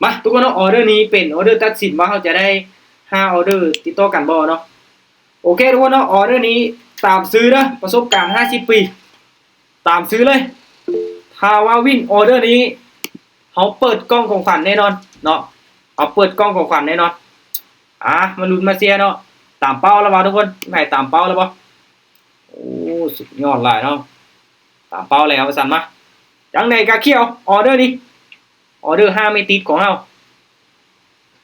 ອ່ະ ທຸກຄົນເນາະ ອອເດີນີ້ເປັນອອເດີຕັດສິນວ່າເຮົາຈະໄດ້ຫ້າອອເດີຕິດຕໍ່ກັນບໍ່ເນາະ. ໂອເຄ ທຸກຄົນເນາະ ອອເດີນີ້ຕາມຊື່ເດີ ປະສົບການຫ້າສິບປີ ຕາມຊື່ເລີຍ. ຖ້າວ່າວິນອອເດີນີ້ ເຮົາເປີດກ່ອງຂອງຂວັນແນ່ນອນເນາະ ເຮົາເປີດກ່ອງຂອງຂວັນແນ່ນອນ. ອ່າ ມາລຸ້ນມາເຊຍເນາະ ຕາມເປົ້າແລ້ວບໍ່ທຸກຄົນ? ມີໃຜຕາມເປົ້າແລ້ວບໍ່? ໂອ້ ສຸດຍອດຫຼາຍເນາະ ຕາມເປົ້າແລ້ວວ່າຊັ້ນ. ມາ ຈັ່ງໃດກະຂຽວ ອອເດີນີ້ ອອເດີຫ້າເມັດຕິດຂອງເຮົາ.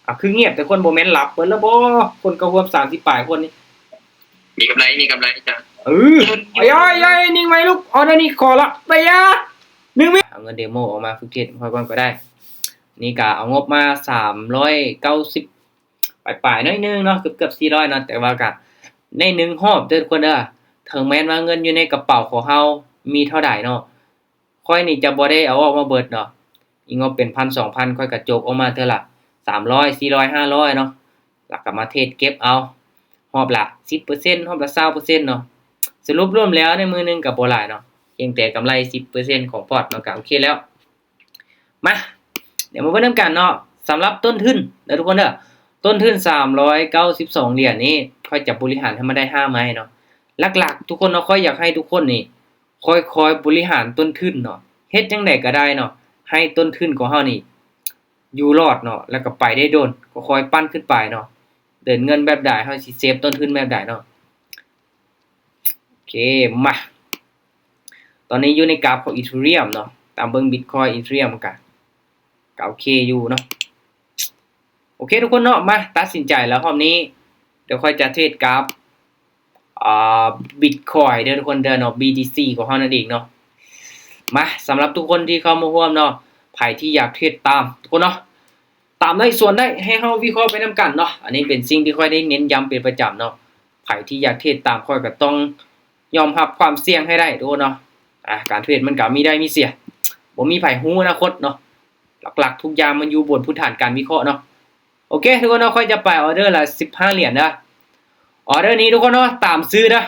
ອ່ະ ຄືງຽບແຕ່ຄົນ ບໍ່ແມ່ນຫຼັບເບິດແລ້ວບໍ່? ຄົນເຂົ້າຮ່ວມສາມສິບປາຍຄົນນີ້ ມີກຳໄລ ມີກຳໄລຈ້ະ. ເອີ ອາຍໆໆ ນິ່ງໄວ້ລູກ ອອເດີນີ້ຂໍລະ ໄປຢາ ໜຶ່ງວິ ເອົາເງິນເດໂມອອກມາຝຶກເທດໃຫ້ຂ້ອຍກ່ອນກໍໄດ້. ນີ້ກະເອົາງົບມາສາມຮ້ອຍເກົ້າສິບປາຍໆ ໜ້ອຍໜຶ່ງເນາະ ເກືອບໆ ສີ່ຮ້ອຍເນາະ ແຕ່ວ່າກະໃນໜຶ່ງຮອບເດີທຸກຄົນເດີ ເຖິງແມ່ນວ່າເງິນຢູ່ໃນກະເປົາຂອງເຮົາມີເທົ່າໃດເນາະ ຂ້ອຍນີ້ຈະບໍ່ໄດ້ເອົາອອກມາເບິດເນາະ. ອີງົບເປັນພັນສອງພັນ ຂ້ອຍກະຈົກອອກມາເທື່ອລະສາມຮ້ອຍ ສີ່ຮ້ອຍ ຫ້າຮ້ອຍເນາະ ແລ້ວກະມາເທດເກັບເອົາ ຮອບລະສິບເປີເຊັນ ຮອບລະຊາວເປີເຊັນເນາະ. ສະຫຼຸບລວມແລ້ວໃນມື້ໜຶ່ງກະບໍ່ຫຼາຍເນາະ ພຽງແຕ່ກຳໄລສິບເປີເຊັນຂອງພອດເນາະ ກະໂອເຄແລ້ວ. ມາ ດຽວມາເບິ່ງນຳກັນເນາະ ສຳລັບຕົ້ນທຶນເດີທຸກຄົນເດີ ຕົ້ນທຶນສາມຮ້ອຍເກົ້າສິບສອງຫຼຽນນີ້ ຂ້ອຍຈະບໍລິຫານໃຫ້ມັນໄດ້ຫ້າໄມ້ເນາະ. ຫຼັກໆ ທຸກຄົນເນາະ ຂ້ອຍຢາກໃຫ້ທຸກຄົນນີ້ ຄ່ອຍໆ ບໍລິຫານຕົ້ນທຶນເນາະ ເຮັດຈັ່ງໃດກະໄດ້ເນາະ ໃຫ້ຕົ້ນທຶນຂອງເຮົານີ້ຢູ່ລອດເນາະ ແລ້ວກະໄປໄດ້ດົນ ຄ່ອຍໆ ປັ່ນຂຶ້ນໄປເນາະ. ເດີນເງິນແບບໃດ ເຮົາຊິເຊບຕົ້ນທຶນແບບໃດເນາະ. ໂອເຄ ມາ ຕອນນີ້ຢູ່ໃນກາຟຂອງອີເທີຣຽມເນາະ ຕາມເບິ່ງບິດຄອຍ ອີເທີຣຽມກະ ກະໂອເຄຢູ່ເນາະ. ໂອເຄທຸກຄົນເນາະ ມາ ຕັດສິນໃຈແລ້ວຮອບນີ້ ດຽວຂ້ອຍຈະເທດກາຟ ອ່າ ບິດຄອຍເດີທຸກຄົນເດີເນາະ ບີທີຊີ ຂອງເຮົານັ້ນເອງເນາະ. ມາ ສຳລັບທຸກຄົນທີ່ເຂົ້າມາຮ່ວມເນາະ ໃຜທີ່ຢາກເທດຕາມທຸກຄົນເນາະ ຕາມໄດ້ສ່ວນໄດ້ ໃຫ້ເຮົາວິເຄາະໄປນຳກັນເນາະ. ອັນນີ້ເປັນສິ່ງທີ່ຂ້ອຍໄດ້ເນັ້ນຢ້ຳເປັນປະຈຳເນາະ ໃຜທີ່ຢາກເທດຕາມຂ້ອຍກະຕ້ອງຍອມຮັບຄວາມສ່ຽງໃຫ້ໄດ້ທຸກຄົນເນາະ. ອ່າ ການເທຣດມັນກະມີໄດ້ມີເສຍ ບໍ່ມີໃຜຮູ້ອະນາຄົດເນາະ. ຫຼັກໆ ທຸກຢ່າງມັນຢູ່ບົນພື້ນຖານການວິເຄາະເນາະ. ໂອເຄທຸກຄົນເນາະ ຂ້ອຍຈະໄປອອເດີລະສິບຫ້າຫຼຽນເດີ. ອອເດີນີ້ທຸກຄົນເນາະ ຕາມຊື່ເດີ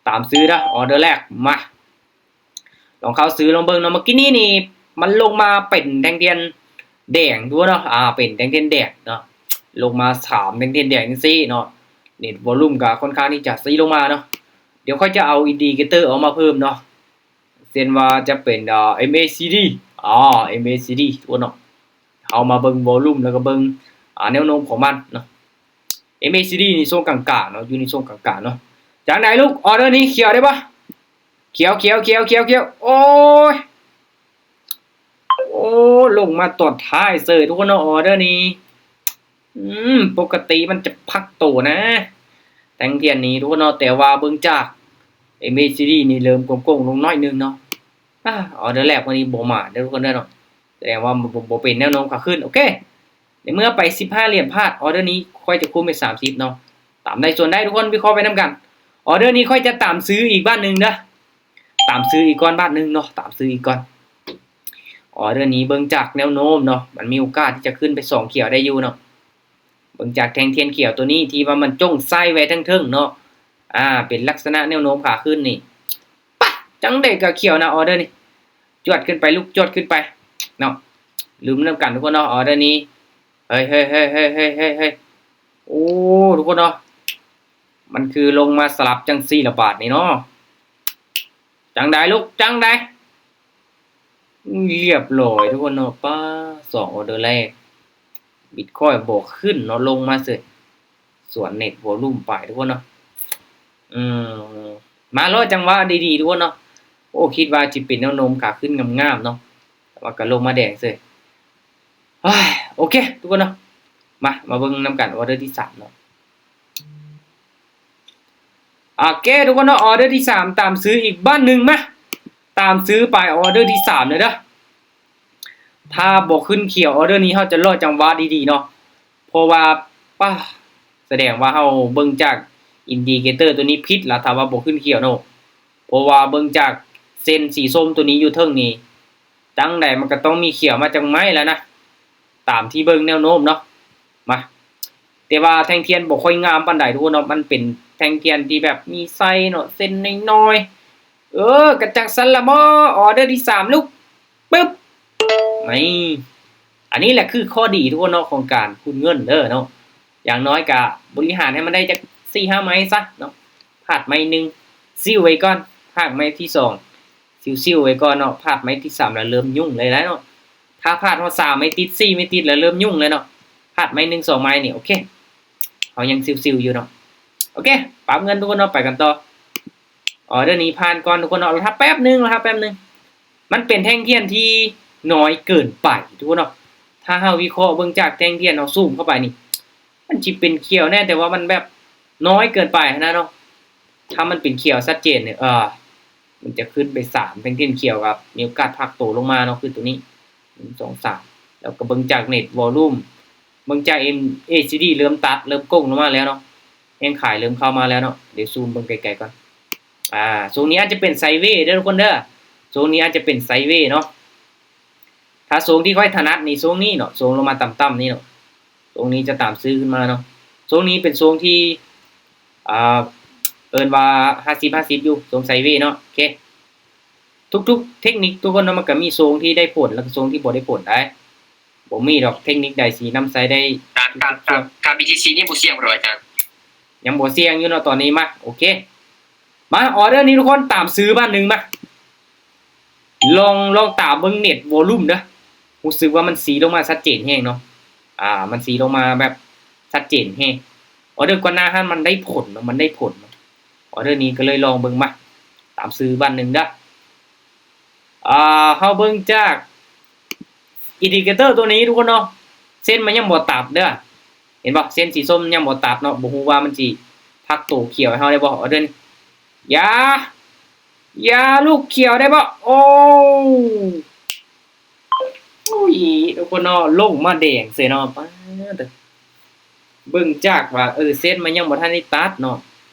ຕາມຊື່ເດີ ອອເດີແລກ ມາ ລອງເຂົ້າຊື້ລອງເບິ່ງເນາະ. ເມື່ອກີ້ນີ້ນີ້ມັນລົງມາເປັນແທ່ງທຽນແດງຢູ່ເນາະ ອ່າ ເປັນແທ່ງທຽນແດງເນາະ ລົງມາສາມແທ່ງທຽນແດງຈັ່ງຊີ້ເນາະ. ເນັດວອລຸ່ມກະຄ່ອນຂ້າງທີ່ຈະຊີ້ລົງມາເນາະ. ດຽວຂ້ອຍຈະເອົາອິນດິເຄເຕີອອກມາເພີ່ມເນາະ ເຊັ່ນວ່າຈະເປັນ ເອີ ເອັມເອຊີດີ ອໍ ເອັມເອຊີດີ ທຸກຄົນເນາະ. ເຮົາມາເບິ່ງວອລຸ່ມ ແລ້ວກະເບິ່ງ ອ່າ ແນວໂນ້ມຂອງມັນເນາະ. ເອັມເອຊີດີນີ້ຊົງກາງໆເນາະ ຢູ່ໃນຊົງກາງໆເນາະ. ຈັ່ງໃດລູກ ອອເດີນີ້ຂຽວໄດ້ບໍ່? ຂຽວ ຂຽວ ຂຽວ ຂຽວ ຂຽວ ໂອ້ຍ ໂອ້ ລົງມາຕອນທ້າຍເສີຍທຸກຄົນເນາະ ອອເດີນີ້. ອືມ ປົກກະຕິມັນຈະພັກໂຕນະ ແທ່ງທຽນນີ້ທຸກຄົນເນາະ ແຕ່ວ່າເບິ່ງຈາກ ເອັມເອຊີດີນີ້ເລີ່ມໂກ່ງໆລົງໜ້ອຍໜຶ່ງເນາະ. ອາ ອອເດີແລກມື້ນີ້ບໍ່ມາເດີທຸກຄົນເດີເນາະ ສະແດງວ່າບໍ່ ບໍ່ເປັນແນວໂນ້ມຂາຂຶ້ນ. ໂອເຄ ໃນເມື່ອໄປສິບຫ້າຫຼຽນພາດ ອອເດີນີ້ຂ້ອຍຈະຄູນເປັນສາມສິບເນາະ ຕາມໄດ້ສ່ວນໄດ້ທຸກຄົນ ວິເຄາະໄປນຳກັນ. ອອເດີນີ້ຂ້ອຍຈະຕາມຊື້ອີກບາດໜຶ່ງເດີ ຕາມຊື້ອີກກ່ອນບາດໜຶ່ງເນາະ ຕາມຊື້ອີກກ່ອນ. ອອເດີນີ້ເບິ່ງຈາກແນວໂນ້ມເນາະ ມັນມີໂອກາດທີ່ຈະຂຶ້ນໄປສອງຂຽວໄດ້ຢູ່ເນາະ. ເບິ່ງຈາກແທ່ງທຽນຂຽວໂຕນີ້ທີ່ວ່າມັນຈົ່ງໃສ່ໄວ້ເທິງໆເນາະ ອ່າ ເປັນລັກສະນະແນວໂນ້ມຂາຂຶ້ນນີ້ ປະ ຈັ່ງໃດກະຂຽວນະ ອອເດີນີ້ ຈວດຂຶ້ນໄປລູກ ຈວດຂຶ້ນໄປເນາະ. ລຸ້ນນຳກັນທຸກຄົນເນາະ ອອເດີນີ້ ເຮີ້ຍ ເຮີ້ຍ ເຮີ້ຍ ໂອ້ ທຸກຄົນເນາະ ມັນຄືລົງມາສະຫຼັບຈັ່ງຊີ້ລະບາດນີ້ເນາະ. ຈັ່ງໃດລູກ ຈັ່ງໃດ? ລຽບຮ້ອຍທຸກຄົນເນາະ ປ້າ ສອງອອເດີແລກ ບິດຄອຍບໍ່ຂຶ້ນເນາະ ລົງມາເສີຍ ສວນເນັດວອລຸ່ມໄປທຸກຄົນເນາະ. ອືມ ມາລໍຈັງຫວະດີໆທຸກຄົນເນາະ. ໂອ້ ຄິດວ່າຊິເປັນແນວໂນ້ມຂາຂຶ້ນງາມໆເນາະ ແຕ່ວ່າກະລົງມາແດງເສີຍ. ໂອເຄທຸກຄົນເນາະ ມາ ມາເບິ່ງນຳກັນອອເດີທີສາມເນາະ. ໂອເຄທຸກຄົນເນາະ ອອເດີທີສາມ ຕາມຊື້ອີກບາດໜຶ່ງ ມາ ຕາມຊື້ໄປອອເດີທີສາມເລີຍເດີ. ຖ້າບໍ່ຂຶ້ນຂຽວອອເດີນີ້ ເຮົາຈະລໍຈັງຫວະດີໆເນາະ ເພາະວ່າ ປ້າ ສະແດງວ່າເຮົາເບິ່ງຈາກອິນດິເຄເຕີໂຕນີ້ຜິດລະ ຖ້າວ່າບໍ່ຂຶ້ນຂຽວເນາະ. ເພາະວ່າເບິ່ງຈາກເສັ້ນສີສົ້ມໂຕນີ້ຢູ່ເທິງນີ້ ຈັ່ງໃດມັນກະຕ້ອງມີຂຽວມາຈັກໄມ້ລະນະ ຕາມທີ່ເບິ່ງແນວໂນ້ມເນາະ. ມາ ແຕ່ວ່າແທ່ງທຽນບໍ່ຄ່ອຍງາມປານໃດທຸກຄົນເນາະ ມັນເປັນແທ່ງທຽນທີ່ແບບມີໄຊເນາະ ເສັ້ນນ້ອຍໆ. ເອີ ກະຈັ່ງຊັ້ນລະໝໍ ອອເດີທີສາມລູກ ປຶບ ນີ້ ໄ ອັນນີ້ແຫຼະຄືຂໍ້ດີທຸກຄົນເນາະ ຂອງການຮຸ້ນເງິນເດີເນາະ. ຢ່າງໜ້ອຍກະບໍລິຫານໃຫ້ມັນໄດ້ຈັກສີ່ຫ້າໄມ້ຊະເນາະ. ພາດໄມ້ໜຶ່ງ ຊິວໄວ້ກ່ອນ, ພາດໄມ້ທີສອງ ຊິວໆໄວ້ກ່ອນເນາະ, ພາດໄມ້ທີສາມແລ້ວເລີ່ມຫຍຸ້ງເລີຍແຫຼະເນາະ. ຖ້າພາດຮອດສາມໄມ້ຕິດ ສີ່ໄມ້ຕິດແລ້ວເລີ່ມຫຍຸ້ງເລີຍເນາະ. ພາດໄມ້ໜຶ່ງສອງໄມ້ນີ້ ໂອເຄ ເຮົາຍັງຊິວໆຢູ່ເນາະ. ໂອເຄ ປັບເງິນທຸກຄົນເນາະ, ໄປກັນຕໍ່. ອໍເດີນີ້ຜ່ານກ່ອນທຸກຄົນເນາະ, ລໍຖ້າແປັບໜຶ່ງ ລໍຖ້າແປັບໜຶ່ງ. ມັນເປັນແທ່ງທຽນທີ່ນ້ອຍເກີນໄປທຸກຄົນເນາະ. ຖ້າເຮົາວິເຄາະເບິ່ງຈາກແທ່ງທຽນເຮົາຊູມເຂົ້າໄປນີ້ ມັນຊິເປັນຂຽວແນ່ ແຕ່ວ່າມັນແບບນ້ອຍເກີນໄປຫັ້ນນະເນາະ. ຖ້າມັນເປັນຂຽວຊັດເຈນນີ້ ເອີ ມັນຈະຂຶ້ນໄປສາມ ແທ່ງທຽນຂຽວກໍມີໂອກາດພັກໂຕລົງມາເນາະ ຄືຕົວນີ້ ໜຶ່ງ ສອງ ສາມ. ແລ້ວກໍເບິ່ງຈາກເນັດວໍລຸ່ມ ເບິ່ງຈາກເອັມ ເອ ຊີ ດີ ເລີ່ມຕັດ ເລີ່ມໂກ່ງລົງມາແລ້ວເນາະ. ແຮງຂາຍເລີ່ມເຂົ້າມາແລ້ວເນາະ. ດຽວຊູມເບິ່ງໄກໆກ່ອນ. ອ່າ ໂຊນນີ້ອາດຈະເປັນໄຊເວເດີທຸກຄົນເດີ, ໂຊນນີ້ອາດຈະເປັນໄຊເວເນາະ. ຖ້າໂຊນທີ່ຂ້ອຍຖະໜັດນີ້ ໂຊນນີ້ເນາະ, ໂຊນລົງມາຕ່ຳໆນີ້ເນາະ. ໂຊນນີ້ຈະຕາມຊື້ຂຶ້ນມາເນາະ. ໂຊນນີ້ເປັນໂຊນທີ່ ອ່າ ເອີ້ນວ່າຫ້າສິບຫ້າສິບຢູ່, ໂຊນໄຊເວເນາະ. ໂອເຄ ທຸກໆເທັກນິກທຸກຄົນເນາະ ມັນກໍມີໂຊນທີ່ໄດ້ຜົນ ແລ້ວກໍໂຊນທີ່ບໍ່ໄດ້ຜົນໄດ໋. ບໍ່ມີດອກເທັກນິກໃດຊິນຳໃຊ້ໄດ້ ການ ການ ການ ການ ບີ ທີ ຊີ ນີ້ບໍ່ສ່ຽງບໍ່ອາຈານ? ຍັງບໍ່ສ່ຽງຢູ່ເນາະຕອນນີ້. ມາ ໂອເຄ ມາ ອໍເດີນີ້ທຸກຄົນ ຕາມຊື້ບາດໜຶ່ງ. ມາ ລອງ ລອງຕາມເບິ່ງເນັດວໍລຸ່ມເດີ. ຮູ້ສຶກວ່າມັນຊີ້ລົງມາຊັດເຈນແຮງເນາະ. ອ່າ ມັນຊີ້ລົງມາແບບຊັດເຈນແຮງ. ອໍເດີກ່ອນໜ້າຫັ້ນມັນໄດ້ຜົນເນາະ, ມັນໄດ້ຜົນເນາະ. ອໍເດີນີ້ກໍເລີຍລອງເບິ່ງ. ມາ ຕາມຊື້ບາດໜຶ່ງເດີ. ອ່າ ເຮົາເບິ່ງຈາກອິນດິເຄເຕີຕົວນີ້ທຸກຄົນເນາະ, ເສັ້ນມັນຍັງບໍ່ຕັດເດີ. ເຫັນບໍ່? ເສັ້ນສີສົ້ມຍັງບໍ່ຕັດເນາະ. ບໍ່ຮູ້ວ່າມັນຊິພັກໂຕຂຽວໃຫ້ເຮົາໄດ້ບໍ່ ອໍເດີນີ້. ຢ່າ ຢ່າລູກ ຂຽວໄດ້ບໍ່? ໂອ້ ໂອ້ຍ ທຸກຄົນເນາະ ລົງມາແດງເສຍເນາະ. ປາດ ເບິ່ງຈາກວ່າ ເອີ ເສັ້ນມັນຍັງບໍ່ທັນໄດ້ຕັດເນາະ.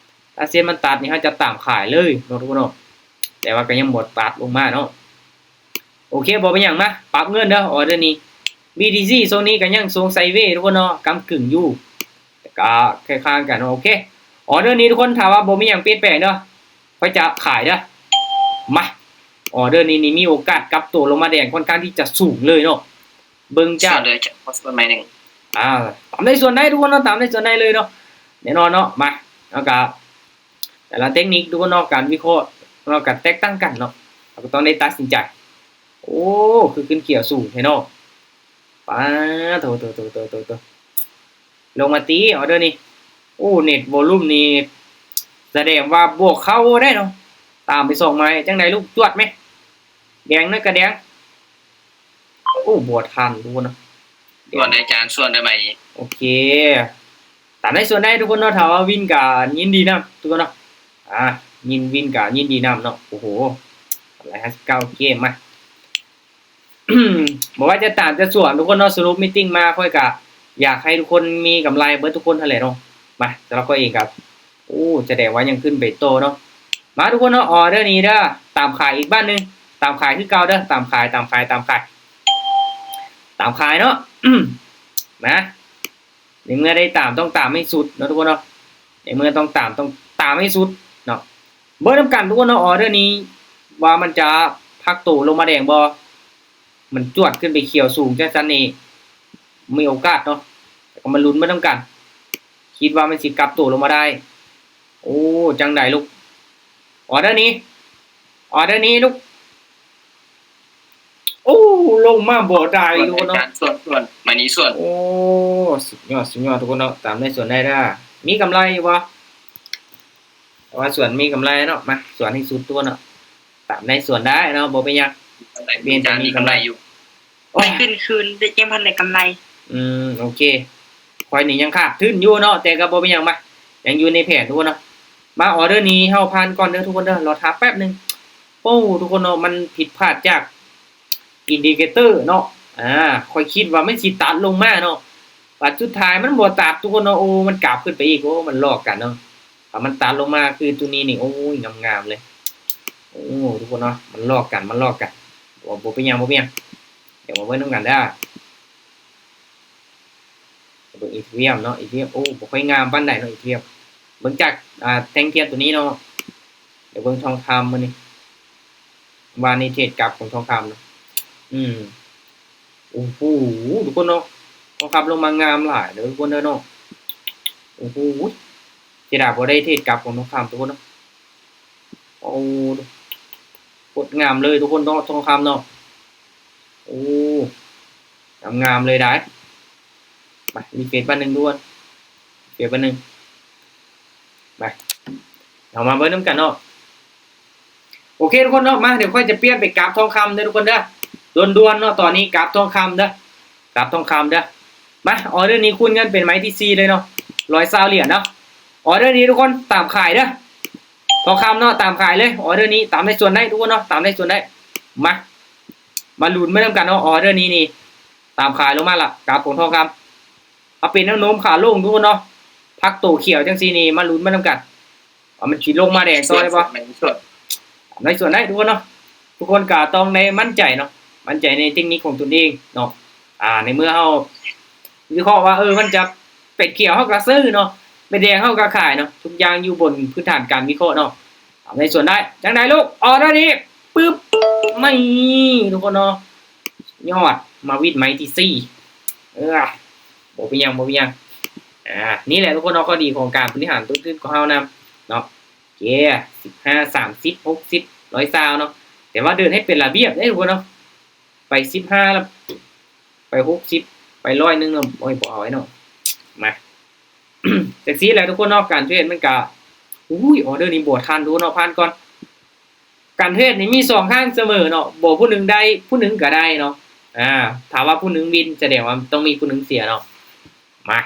ຖ້າເສັ້ນມັນຕັດນີ້ ເຮົາຈະຕາມຂາຍເລີຍເນາະທຸກຄົນເນາະ, ແຕ່ວ່າກໍຍັງບໍ່ຕັດລົງມາເນາະ. ໂອເຄ ບໍ່ເປັນຫຍັງ. ມາ ປັບເງິນເດີ ອໍເດີນີ້. ບີ ທີ ຊີ ຊ່ວງນີ້ກໍຍັງຊົງໄຊເວທຸກຄົນເນາະ, ກຳກຶ່ງຢູ່ ກໍຄ້າຍໆກັນ. ໂອເຄ ອໍເດີນີ້ທຸກຄົນ ຖ້າວ່າບໍ່ມີຫຍັງປ່ຽນແປງເດີ ຂ້ອຍຈະຂາຍເດີ. ມາ ອໍເດີນີ້ນີ້ມີໂອກາດກັບໂຕລົງມາແດງຂ້ອນຂ້າງທີ່ຈະສູງເລີຍເນາະ. ເບິ່ງຈາກ ສ່ວນເລີຍ ຈະ ສ່ວນໄມ້ໜຶ່ງ. ອ່າ ຕາມໃດສ່ວນໃດທຸກຄົນເນາະ, ຕາມໃດສ່ວນໃດເລີຍເນາະ ແນ່ນອນເນາະ. ມາ ເຮົາກະ ແຕ່ລະເທັກນິກທຸກຄົນເນາະ ການວິເຄາະເນາະ ກະແຕກຕ່າງກັນເນາະ, ເຮົາກໍຕ້ອງໄດ້ຕັດສິນໃຈ. ໂອ້ ຄືຂຶ້ນຂຽວສູງແທ້ເນາະ. ປາດໂທ້ ໂທ້ ໂທ້ ໂທ້ ໂທ້ ລົງມາຕີ ອໍເດີນີ້. ໂອ້ ເນັດວໍລຸ່ມນີ້ ສະແດງວ່າບໍ່ເຂົ້າໄດ້ເນາະ. ຕາມໄປສອງໄມ້ ຈັ່ງໃດລູກ ຈວດແມະ. ແດງໜ້ອຍກະແດງ. ໂອ້ ບໍ່ທັນທຸກຄົນເນາະ. ສ່ວນໃດຈານ ສ່ວນໃດໃໝ່. ໂອເຄ ຕາມໃດສ່ວນໃດທຸກຄົນເນາະ. ຖ້າວ່າວິນກະຍິນດີນຳທຸກຄົນເນາະ. ອ່າ ຍິນ ວິນກະຍິນດີນຳເນາະ. ໂອ້ໂຫ ຮ້ອຍຫ້າສິບເກົ້າເກມ. ມາ ບໍ່ວ່າຈະຕາມຈະສ່ວນທຸກຄົນເນາະ, ສະຫຼຸບມີດຕິ້ງມາ ຂ້ອຍກະຢາກໃຫ້ທຸກຄົນມີກຳໄລເບິດທຸກຄົນຫັ້ນແຫຼະເນາະ. ມາ ສຳລັບຂ້ອຍເອງກໍ ໂອ້ ສະແດງວ່າຍັງຂຶ້ນໄປຕໍ່ເນາະ. ມາທຸກຄົນເນາະ ອໍເດີນີ້ເດີ ຕາມຂາຍອີກບາດໜຶ່ງ. ຕາມຂາຍຄືເກົ່າເດີ ຕາມຂາຍ ຕາມຂາຍ ຕາມຂາຍ ຕາມຂາຍເນາະ. ມາ ໃນເມື່ອໄດ້ຕາມ ຕ້ອງຕາມໃຫ້ສຸດເນາະທຸກຄົນເນາະ. ໃນເມື່ອຕ້ອງຕາມ ຕ້ອງຕາມໃຫ້ສຸດເນາະ. ເບິ່ງນຳກັນທຸກຄົນເນາະ ອໍເດີນີ້ວ່າມັນຈະພັກໂຕລົງມາແດງບໍ່. ມັນຈວດຂຶ້ນໄປຂຽວສູງຈັ່ງຊັ້ນນີ້ ມີໂອກາດເນາະ. ແຕ່ກໍມາລຸ້ນເບິ່ງນຳກັນ, ຄິດວ່າມັນຊິກັບໂຕລົງມາໄດ້. ໂອ້ ຈັ່ງໃດລູກ ອໍເດີນີ້ ອໍເດີນີ້ລູກ. ໂອ້ ລົງມາບໍ່ໄດ້ ສ່ວນ ທຸກຄົນເນາະ. ສ່ວນ ສ່ວນ ມານີ້ສ່ວນ. ໂອ້ ສຸດຍອດ ສຸດຍອດທຸກຄົນເນາະ. ຕາມໃດສ່ວນໃດເດີ ມີກຳໄລຢູ່ບໍ່? ແຕ່ວ່າສ່ວນມີກຳໄລເນາະ. ມາ ສ່ວນໃຫ້ສຸດທຸກຄົນເນາະ. ຕາມໃດສ່ວນໄດ້ເນາະ ບໍ່ເປັນຫຍັງ. ມີກຳໄລ ມີກຳໄລຢູ່. ໂອ້ຍ ໄດ້ຂຶ້ນຄືນ ແຕ່ຍັງບໍ່ທັນໄດ້ກຳໄລ. ອືມ ໂອເຄ ຂ້ອຍນີ້ຍັງຂາດທຶນຢູ່ເນາະ ແຕ່ກໍບໍ່ເປັນຫຍັງ. ມາ ຍັງຢູ່ໃນແຜນທຸກຄົນເນາະ. ມາ ອໍເດີນີ້ເຮົາຜ່ານກ່ອນເດີທຸກຄົນເດີ ລໍຖ້າແປັບໜຶ່ງ. ໂອ້ ທຸກຄົນເນາະ ມັນຜິດພາດຈາກອິນດິເຄເຕີເນາະ. ອ່າ ຂ້ອຍຄິດວ່າມັນຊິຕັດລົງມາເນາະ, ບັດສຸດທ້າຍມັນບໍ່ຕັດທຸກຄົນເນາະ. ໂອ້ ມັນກັບຂຶ້ນໄປອີກ. ໂອ້ ມັນຫຼອກກັນເນາະ. ຖ້າມັນຕັດລົງມາຄືຕົວນີ້ນີ້ ໂອ້ຍ ງາມໆເລີຍ. ໂອ້ ທຸກຄົນເນາະ ມັນຫຼອກກັນ ມັນຫຼອກກັນ. ບໍ່ ບໍ່ເປັນຫຍັງ ບໍ່ເປັນຫຍັງ. ດຽວມາເບິ່ງນຳກັນເດີ ເບິ່ງອີເທີຣຽມເນາະ. ອີເທີຣຽມ ໂອ້ ບໍ່ຄ່ອຍງາມປານໃດເນາະ ອີເທີຣຽມ. ເບິ່ງຈາກ ອ່າ ແທ່ງທຽນຕົວນີ້ເນາະ. ດຽວເບິ່ງທອງຄຳມື້ນີ້ ວ່ານີ້ເທດກັບຂອງທອງຄຳເນາະ. ອືມ ໂອ້ໂຫ ທຸກຄົນເນາະ ທອງຄຳລົງມາງາມຫຼາຍເດີທຸກຄົນເດີເນາະ. ໂອ້ໂຫ ເສຍດາຍບໍ່ໄດ້ເທຣດກັບຂອງທອງຄຳທຸກຄົນເນາະ. ໂອ້ ໂຄດງາມເລີຍທຸກຄົນເນາະ ທອງຄຳເນາະ. ໂອ້ ງາມໆເລີຍໄດ໋. ມາ ຣີເຟຣຊບາດໜຶ່ງດ່ວນ ເຟຣຊບາດໜຶ່ງ. ມາ ເຮົາມາເບິ່ງນຳກັນເນາະ. ໂອເຄທຸກຄົນເນາະ ມາ ດຽວຂ້ອຍຈະປ່ຽນໄປກາບທອງຄຳເດີທຸກຄົນເດີ ດ່ວນໆເນາະ. ຕອນນີ້ກາບທອງຄຳເດີ ກາບທອງຄຳເດີ. ມາ ອໍເດີນີ້ຄູນເງິນເປັນໄມ້ທີສີ່ເລີຍເນາະ ຮ້ອຍຊາວຫຼຽນເນາະ. ອໍເດີນີ້ທຸກຄົນຕາມຂາຍເດີ ທອງຄຳເນາະ ຕາມຂາຍເລີຍ. ອໍເດີນີ້ຕາມໄດ້ສ່ວນໄດ້ທຸກຄົນເນາະ ຕາມໄດ້ສ່ວນໄດ້. ມາ ມາລຸ້ນໄປນຳກັນເນາະ ອໍເດີນີ້ນີ້ ຕາມຂາຍລົງມາລະ ກາບຂອງທອງຄຳ. ເອົາເປັນແນວໂນ້ມຂາລົງທຸກຄົນເນາະ ພັກໂຕຂຽວຈັ່ງຊີ້ນີ້ ມາລຸ້ນໄປນຳກັນ ວ່າມັນຊິລົງມາແດງຕໍ່ໄດ້ບໍ່? ຕາມໄດ້ສ່ວນໄດ້ທຸກຄົນເນາະ. ທຸກຄົນກໍຕ້ອງໄດ້ໝັ້ນໃຈເນາະ ໝັ້ນໃຈໃນເຕັກນິກຂອງຕົນເອງເນາະ. ອ່າ ໃນເມື່ອເຮົາວິເຄາະວ່າ ເອີ ມັນຈະເປັນຂຽວ ເຮົາກໍຊື້ເນາະ ເປັນແດງ ເຮົາກໍຂາຍເນາະ. ທຸກຢ່າງຢູ່ບົນພື້ນຖານການວິເຄາະເນາະ. ຕາມໄດ້ສ່ວນໄດ້ ຈັ່ງໃດລູກ ອໍເດີນີ້ ປຶບ ນີ້ທຸກຄົນເນາະ ຍອດ ມາວິດໄມ້ທີສີ່. ເອີ ບໍ່ເປັນຫຍັງ ບໍ່ເປັນຫຍັງ. ອ່າ ນີ້ແຫຼະທຸກຄົນເນາະ ຂໍ້ດີຂອງການບໍລິຫານຕົ້ນທຶນຂອງເຮົານຳເນາະ. ເກ ສິບຫ້າ ສາມສິບ ຫົກສິບ ຮ້ອຍຊາວເນາະ. ແຕ່ວ່າເດີນໃຫ້ເປັນລະບຽບເດ້ທຸກຄົນເນາະ ໄປສິບຫ້າ ລະ ໄປຫົກສິບ ໄປຮ້ອຍໜຶ່ງເນາະ. ໂອ້ຍ ບໍ່ເອົາໄວ້ເນາະ. ມາ ຈັ່ງຊີ້ແຫຼະທຸກຄົນເນາະ ການເທຣດມັນກະ ອຸ້ຍ ອໍເດີນີ້ບໍ່ທັນທຸກຄົນເນາະ ຜ່ານກ່ອນ. ການເທຣດນີ້ມີສອງຂ້າງສະເໝີເນາະ ບໍ່ຜູ້ໜຶ່ງໄດ້ ຜູ້ໜຶ່ງກໍໄດ້ເນາະ. ອ່າ ຖ້າວ່າຜູ້ໜຶ່ງວິນ ສະແດງວ່າຕ້ອງມີຜູ້ໜຶ່ງເສຍເນາະ. ມາ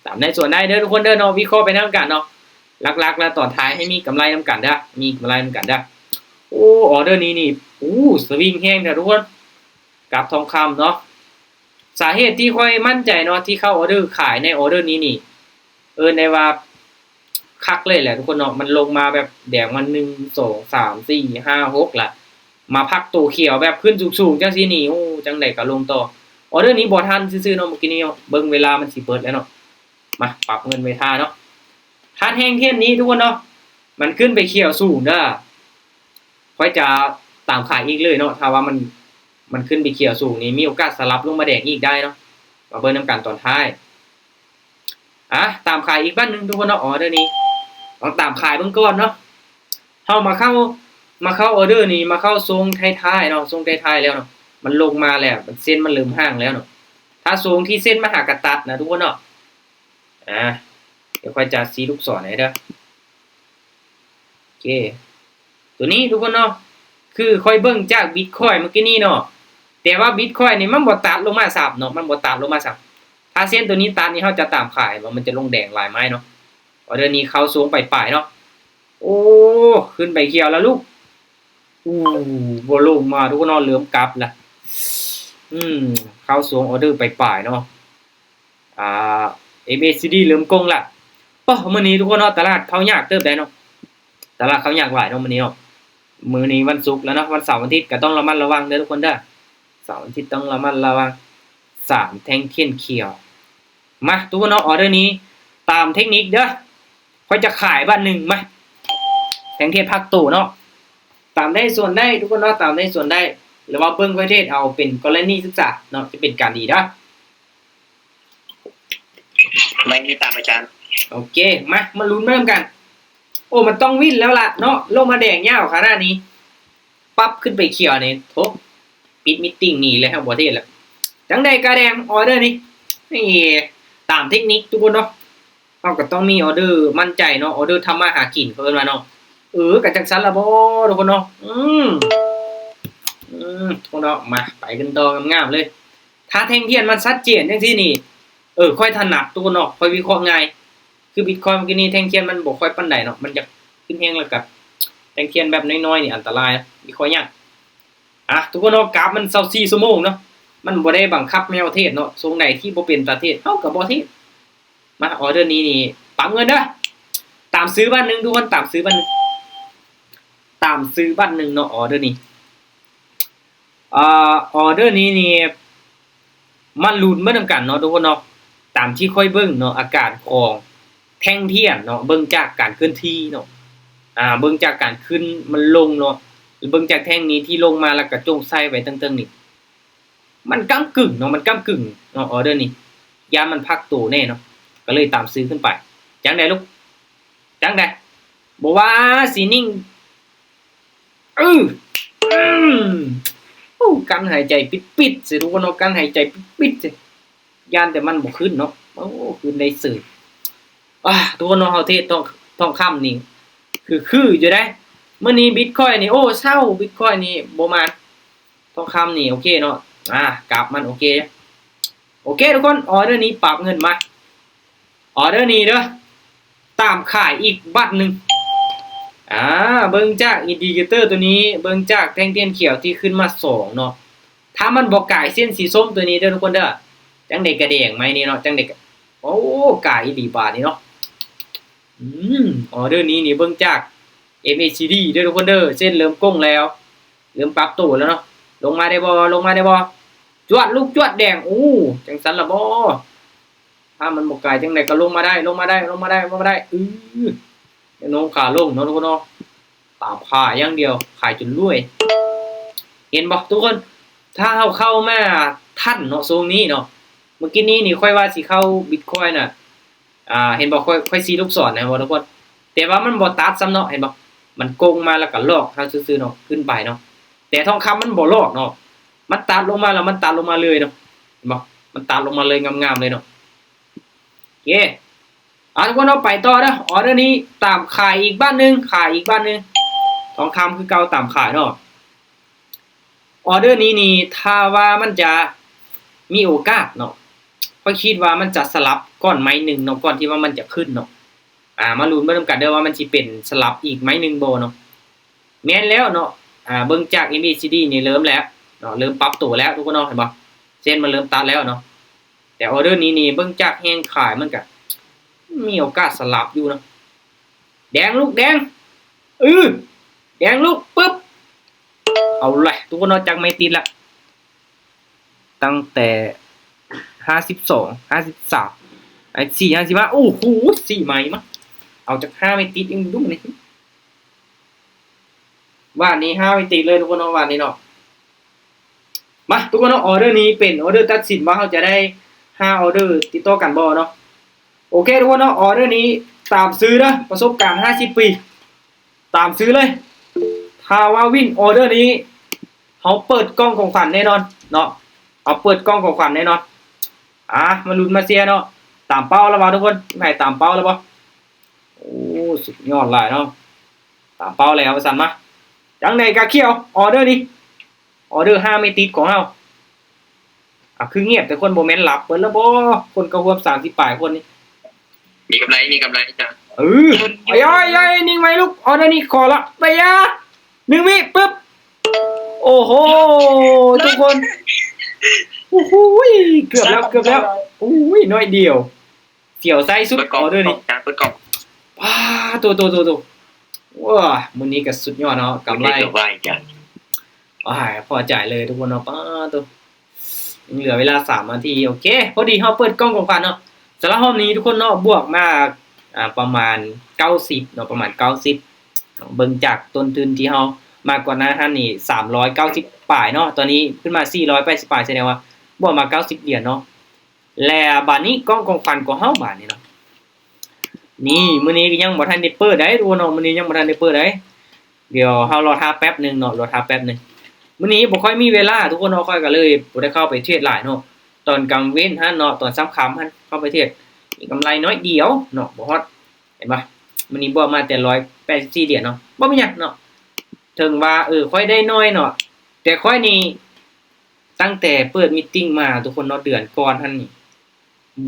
ຕາມໄດ້ສ່ວນໄດ້ເດີທຸກຄົນເດີເນາະ ວິເຄາະໄປນຳກັນເນາະ. ຫຼັກໆແລ້ວຕອນທ້າຍໃຫ້ມີກຳໄລນຳກັນເດີ ມີກຳໄລນຳກັນເດີ. ໂອ້ ອໍເດີນີ້ນີ້ ໂອ້ ສະວິງແຮງເດີທຸກຄົນ ກັບທອງຄຳເນາະ. ສາເຫດທີ່ຂ້ອຍໝັ້ນໃຈເນາະ ທີ່ເຂົ້າອໍເດີຂາຍໃນອໍເດີນີ້ນີ້ ເອີ້ນໄດ້ວ່າຄັກເລີຍແຫຼະທຸກຄົນເນາະ. ມັນລົງມາແບບແດງມາ ໜຶ່ງ ສອງ ສາມ ສີ່ ຫ້າ ຫົກ ລະ ມາພັກໂຕຂຽວແບບຂຶ້ນສູງໆ ຈັ່ງຊີ້ນີ້ ໂອ້ ຈັ່ງໃດກໍລົງຕໍ່. ອໍເດີນີ້ບໍ່ທັນຊື່ໆເນາະ ເມື່ອກີ້ນີ້ເນາະ ເບິ່ງເວລາມັນຊິເບິດແລ້ວເນາະ. ມາ ປັບເງິນໄວ້ຖ້າເນາະ. ຖ້າແທ່ງທຽນນີ້ທຸກຄົນເນາະ ມັນຂຶ້ນໄປຂຽວສູງເດີ ຂ້ອຍຈະຕາມຂາຍອີກເລີຍເນາະ. ຖ້າວ່າມັນ ມັນຂຶ້ນໄປຂຽວສູງນີ້ ມີໂອກາດສະຫຼັບລົງມາແດງອີກໄດ້ເນາະ. ມາເບິ່ງນຳກັນຕອນທ້າຍ. ອ່າ ຕາມຂາຍອີກບາດໜຶ່ງທຸກຄົນເນາະ ອໍເດີນີ້ ຕ້ອງຕາມຂາຍເບິ່ງກ່ອນເນາະ. ເຮົາມາເຂົ້າ ມາເຂົ້າອໍເດີນີ້ ມາເຂົ້າຊ່ວງທ້າຍໆເນາະ ຊ່ວງທ້າຍໆແລ້ວເນາະ. ມັນລົງມາແລ້ວ ມັນເສັ້ນມັນເລີ່ມຫ່າງແລ້ວເນາະ. ຖ້າຊ່ວງທີ່ເສັ້ນມະຫາກະຕັດນະທຸກຄົນເນາະ. ອ່າ ດຽວຂ້ອຍຈະຊີ້ລູກສອນໃຫ້ເດີ. ໂອເຄ ຕົວນີ້ທຸກຄົນເນາະ ຄືຂ້ອຍເບິ່ງຈາກບິດຄອຍເມື່ອກີ້ນີ້ເນາະ ແຕ່ວ່າບິດຄອຍນີ້ມັນບໍ່ຕັດລົງມາຊ້ຳເນາະ ມັນບໍ່ຕັດລົງມາຊ້ຳ. ຖ້າເສັ້ນຕົວນີ້ຕັດນີ້ ເຮົາຈະຕາມຂາຍ ມັນຈະລົງແດງຫຼາຍໄມ້ເນາະ. ອໍເດີນີ້ເຂົ້າຊ່ວງປາຍໆເນາະ. ໂອ້ ຂຶ້ນໄປຂຽວແລ້ວລູກ. ອູ້ ບໍ່ລົງມາທຸກຄົນເນາະ ເລີ່ມກັບລະ. ອືມ ເຂົ້າຊ່ວງອໍເດີປາຍໆເນາະ. ອ່າ ເອັມເອຊີດີ ເລີ່ມກົງລະ. ໂອ້ ມື້ນີ້ທຸກຄົນເນາະ ຕະຫຼາດເຂົ້າຍາກເຕີບໃດເນາະ ຕະຫຼາດເຂົ້າຍາກຫຼາຍເນາະມື້ນີ້ເນາະ. ມື້ນີ້ວັນສຸກແລ້ວເນາະ ວັນເສົາວັນອາທິດກໍຕ້ອງລະມັດລະວັງເດີທຸກຄົນເດີ ເສົາວັນອາທິດຕ້ອງລະມັດລະວັງ. ສາມ ແທ່ງທຽນຂຽວ. ມາ ທຸກຄົນເນາະ ອໍເດີນີ້ຕາມເທັກນິກເດີ ຂ້ອຍຈະຂາຍບາດໜຶ່ງ. ມາ ແທ່ງທຽນພັກໂຕເນາະ ຕາມໄດ້ສ່ວນໄດ້ທຸກຄົນເນາະ ຕາມໄດ້ສ່ວນໄດ້ ຫຼືວ່າເບິ່ງປະເທດເອົາເປັນກໍລະນີສຶກສາເນາະ ຈະເປັນການດີເດີ. ໄດ້ຕາມອາຈານ. ໂອເຄ ມາ ມາລຸ້ນໄປນຳກັນ. ໂອ້ ມັນຕ້ອງວິນແລ້ວລະເນາະ ລົງມາແດງຍາວຂະໜາດນີ້ ປັບຂຶ້ນໄປຂຽວນີ້ ໂຖ ປິດມີດຕິງໜີເລີຍ ເຮົາບໍ່ເທດລະ. ຈັ່ງໃດກະແດງ ອໍເດີນີ້ ນີ້ ຕາມເທັກນິກທຸກຄົນເນາະ. ເຮົາກໍຕ້ອງມີອໍເດີໝັ້ນໃຈເນາະ ອໍເດີທຳມາຫາກິນ ເຂົາເອີ້ນວ່າເນາະ. ເອີ ກໍຈັ່ງຊັ້ນລະບໍ ທຸກຄົນເນາະ. ອືມ ອືມ ທຸກຄົນເນາະ ມາ ໄປກັນຕໍ່ງາມໆເລີຍ. ຖ້າແທ່ງທຽນມັນຊັດເຈນຈັ່ງຊີ້ນີ້ ເອີ ຂ້ອຍຖະໜັດທຸກຄົນເນາະ ຂ້ອຍວິເຄາະງ່າຍ. ຄືບິດຄອຍເມື່ອກີ້ນີ້ ແທ່ງທຽນມັນບໍ່ຄ່ອຍປານໃດເນາະ ມັນຢາກຂຶ້ນແຮງ ແລ້ວກະແທ່ງທຽນແບບນ້ອຍໆນີ້ອັນຕະລາຍ ວິເຄາະຍາກ. ອ່ະ ທຸກຄົນເນາະ ກາບມັນຊາວສີ່ຊົ່ວໂມງເນາະ ມັນບໍ່ໄດ້ບັງຄັບໃຫ້ເຮົາເທດເນາະ ຊ່ວງໃດທີ່ບໍ່ເປັນຕາເທດ ເຮົາກໍບໍ່ເທດ. ມາ ອໍເດີນີ້ນີ້ ປັບເງິນເດີ ຕາມຊື້ບາດໜຶ່ງທຸກຄົນ ຕາມຊື້ບາດໜຶ່ງ ຕາມຊື້ບາດໜຶ່ງເນາະ ອໍເດີນີ້. ອ່າ ອໍເດີນີ້ນີ້ ມາລຸ້ນເບິ່ງນຳກັນເນາະທຸກຄົນເນາະ. ຕາມທີ່ຂ້ອຍເບິ່ງເນາະ ອາການຂອງແທ່ງທຽນເນາະ ເບິ່ງຈາກການເຄື່ອນທີ່ເນາະ ອ່າ ເບິ່ງຈາກການຂຶ້ນມັນລົງເນາະ ເບິ່ງຈາກແທ່ງນີ້ທີ່ລົງມາ ແລ້ວກະໂຈງໃສ່ໄວ້ເທິງໆນີ້. ມັນກ້ຳກຶ່ງເນາະ ມັນກ້ຳກຶ່ງເນາະ ອໍເດີນີ້ ຢ້ານມັນພັກໂຕແດ່ເນາະ ກໍເລີຍຕາມຊື້ຂຶ້ນໄປ. ຈັ່ງໃດລູກ? ຈັ່ງໃດ? ບໍ່ວ່າຊິນິ່ງ ອື ອື ໂອ້ ກັ້ນຫາຍໃຈປິດໆ ຊິ ທຸກຄົນເນາະ ກັ້ນຫາຍໃຈປິດໆ ຊິ ຢ້ານແຕ່ມັນບໍ່ຂຶ້ນເນາະ. ໂອ້ ຂຶ້ນໄດ້ເສີຍ. ອາ ທຸກຄົນເນາະ ເຮົາເທຣດທອງ ທອງຄຳນີ້ ຄື ຄືຢູ່ເດ້. ມື້ນີ້ບິດຄອຍນີ້ ໂອ້ ເຊົາ ບິດຄອຍນີ້ບໍ່ມາ. ທອງຄຳນີ້ໂອເຄເນາະ ອາ ກາບມັນໂອເຄ. ໂອເຄທຸກຄົນ ອໍເດີນີ້ປັບເງິນມາ ອໍເດີນີ້ເດີ ຕາມຂາຍອີກບາດໜຶ່ງ. ອາ ເບິ່ງຈາກອິນດິເຄເຕີຕົວນີ້ ເບິ່ງຈາກແທ່ງທຽນຂຽວທີ່ຂຶ້ນມາສອງເນາະ ຖ້າມັນບໍ່ກາຍເສັ້ນສີສົ້ມຕົວນີ້ເດີທຸກຄົນເດີ ຈັ່ງໃດກະແດງໄມ້ນີ້ເນາະ ຈັ່ງໃດກະ ໂອ້ ກາຍອີ່ຫຼີບາດນີ້ເນາະ. ອືມ ອໍເດີນີ້ນີ້ເບິ່ງຈາກ ເອັມເອຊີດີ ເດີທຸກຄົນເດີ ເສັ້ນເລີ່ມໂກ່ງແລ້ວ ເລີ່ມປັບໂຕແລ້ວເນາະ. ລົງມາໄດ້ບໍ່? ລົງມາໄດ້ບໍ່? ຈວດລູກຈວດແດງ ໂອ້ ຈັ່ງຊັ້ນລະບໍ? ຖ້າມັນບໍ່ກາຍຈັ່ງໃດກໍລົງມາໄດ້ ລົງມາໄດ້ ລົງມາໄດ້ ລົງມາໄດ້. ອື ໂນ້ມຂາລົງເນາະທຸກຄົນເນາະ ຕາມຂາຢ່າງດຽວ ຂາຍຈົນລວຍ. ເຫັນບໍ່ທຸກຄົນ? ຖ້າເຮົາເຂົ້າມາທັນເນາະ ຊ່ວງນີ້ເນາະ ເມື່ອກີ້ນີ້ນີ້ຂ້ອຍວ່າຊິເຂົ້າບິດຄອຍນະ ອາ ເຫັນບໍ່? ຂ້ອຍ ຂ້ອຍຊີ້ລູກສອນນະ ເຫັນບໍ່ທຸກຄົນ? ແຕ່ວ່າມັນບໍ່ຕັດຊ້ຳເນາະ ເຫັນບໍ່? ມັນໂກ່ງມາແລ້ວກໍຫຼອກເຮົາຊື່ໆເນາະ ຂຶ້ນໄປເນາະ ແຕ່ທອງຄຳມັນບໍ່ຫຼອກເນາະ ມັນຕັດລົງມາແລ້ວມັນຕັດລົງມາເລີຍເນາະ ເຫັນບໍ່? ມັນຕັດລົງມາເລີຍ ງາມໆເລີຍເນາະ. ໂອເຄ ອາ ທຸກຄົນເນາະ ໄປຕໍ່ເດີ ອໍເດີນີ້ຕາມຂາຍອີກບາດໜຶ່ງ ຂາຍອີກບາດໜຶ່ງ ທອງຄຳຄືເກົ່າຕາມຂາຍເນາະ. ອໍເດີນີ້ນີ້ ຖ້າວ່າມັນຈະມີໂອກາດເນາະ ຂ້ອຍຄິດວ່າມັນຈະສະຫຼັບກ່ອນໄມ້ໜຶ່ງເນາະ ກ່ອນທີ່ວ່າມັນຈະຂຶ້ນເນາະ. ອາ ມາລຸ້ນເບິ່ງນຳກັນເດີວ່າມັນຊິເປັນສະຫຼັບອີກໄມ້ໜຶ່ງບໍ່ເນາະ. ແມ່ນແລ້ວເນາະ ອາ ເບິ່ງຈາກເອັມເອຊີດີນີ້ເລີ່ມແລ້ວເນາະ ເລີ່ມປັບໂຕແລ້ວທຸກຄົນເນາະ ເຫັນບໍ່? ເສັ້ນມັນເລີ່ມຕັດແລ້ວເນາະ ແຕ່ອໍເດີນີ້ນີ້ ເບິ່ງຈາກແຮງຂາຍມັນກະມີໂອກາດສະຫຼັບຢູ່ເນາະ. ແດງລູກແດງ ອື ແດງລູກ ປຶບ ເອົາລະ ທຸກຄົນເນາະ ຈັກໄມ້ຕິດລະ ຕັ້ງແຕ່ຫ້າສິບສອງ ຫ້າສິບສາມ ຫ້າສິບສີ່ ຫ້າສິບຫ້າ ໂອ້ໂຫ ສີ່ໄມ້ ມາ ເອົາຈັກຫ້າໄມ້ຕິດອີກດູມື້ນີ້. ຫວ່ານນີ້ຫ້າໄມ້ຕິດເລີຍທຸກຄົນເນາະ ຫວ່ານນີ້ເນາະ. ມາ ທຸກຄົນເນາະ ອໍເດີນີ້ເປັນອໍເດີຕັດສິນວ່າເຮົາຈະໄດ້ຫ້າອໍເດີຕິດຕໍ່ກັນບໍ່ເນາະ. ໂອເຄທຸກຄົນເນາະ ອໍເດີນີ້ຕາມຊື້ເດີ ປະສົບການຫ້າສິບປີ ຕາມຊື້ເລີຍ. ຖ້າວ່າວິນອໍເດີນີ້ ເຮົາເປີດກ່ອງຂອງຂວັນແນ່ນອນເນາະ ເຮົາເປີດກ່ອງຂອງຂວັນແນ່ນອນ. ອາ ມາລຸ້ນມາເຊຍເນາະ ຕາມເປົ້າແລ້ວບໍ່ທຸກຄົນ? ໃຜຕາມເປົ້າແລ້ວບໍ່? ໂອ້ ສຸດຍອດຫຼາຍເນາະ ຕາມເປົ້າແລ້ວວ່າຊັ້ນ. ມາ ຈັ່ງໃດກະຂຽວ ອໍເດີນີ້ ອໍເດີຫ້າໄມ້ຕິດຂອງເຮົາ. ອາ ຄືງຽບແຕ່ຄົນ ບໍ່ແມ່ນຫຼັບເບິດແລ້ວບໍ່? ຄົນເຂົ້າຮ່ວມສາມສິບປາຍຄົນນີ້ ມີກຳໄລ ມີກຳໄລຈ້ະ. ເອີ ອາຍໆໆ ນິ່ງໄວ້ລູກ ອໍເດີນີ້ຂໍລະ ໄປຢາ ໜຶ່ງວິ ປຶບ ໂອ້ໂຫ ທຸກຄົນ ໂອ້ໂຫ ເກືອບແລ້ວ ເກືອບແລ້ວ ໂອ້ຍ ໜ້ອຍດຽວ ສຽວໄສ້ສຸດ ອໍເດີນີ້ ເປີດກ່ອງ ປາໂຕ ໂຕ ໂຕ ໂຕ ວ້າ ມື້ນີ້ກໍສຸດຍອດເນາະ ກຳໄລ ໂອ້ຍ ພໍໃຈເລີຍທຸກຄົນເນາະ ປາໂຕ ຍັງເຫຼືອເວລາສາມນາທີ. ໂອເຄ ພໍດີເຮົາເປີດກ່ອງຂອງຂວັນເນາະ ສຳລັບຮອບນີ້ທຸກຄົນເນາະ ບວກມາ ອາ ປະມານເກົ້າສິບເນາະ ປະມານເກົ້າສິບ ເບິ່ງຈາກຕົ້ນທຶນທີ່ເຮົາມາກ່ອນໜ້າຫັ້ນນີ້ ສາມຮ້ອຍເກົ້າສິບປາຍເນາະ ຕອນນີ້ຂຶ້ນມາສີ່ຮ້ອຍແປດສິບປາຍ ສະແດງວ່າບວກມາເກົ້າສິບຫຼຽນເນາະ. ແລະບາດນີ້ກ່ອງຂອງຂວັນຂອງເຮົາບາດນີ້ເນາະ ນີ້ ມື້ນີ້ກໍຍັງບໍ່ທັນໄດ້ເປີດໃດ໋ ທຸກຄົນເນາະ ມື້ນີ້ຍັງບໍ່ທັນໄດ້ເປີດໃດ໋. ດຽວເຮົາລໍຖ້າແປັບໜຶ່ງເນາະ ລໍຖ້າແປັບໜຶ່ງ. ມື້ນີ້ບໍ່ຄ່ອຍມີເວລາທຸກຄົນເນາະ ຂ້ອຍກໍເລີຍບໍ່ໄດ້ເຂົ້າໄປເທຣດຫຼາຍເນາະ ຕອນກາງເວັນຫັ້ນເນາະ ຕອນຄ່ຳໆຫັ້ນເຂົ້າໄປເທຣດ ມີກຳໄລໜ້ອຍດຽວເນາະ ບໍ່ຮອດ ເຫັນບໍ່? ມື້ນີ້ບວກມາແຕ່ຮ້ອຍແປດສິບສີ່ຫຼຽນເນາະ ບໍ່ມີຫຍັງເນາະ ເຖິງວ່າ ເອີ ຂ້ອຍໄດ້ໜ້ອຍເນາະ ແຕ່ຂ້ອຍນີ້ ຕັ້ງແຕ່ເປີດມີດຕິ້ງມາທຸກຄົນເນາະ ເດືອນກ່ອນຫັ້ນນີ້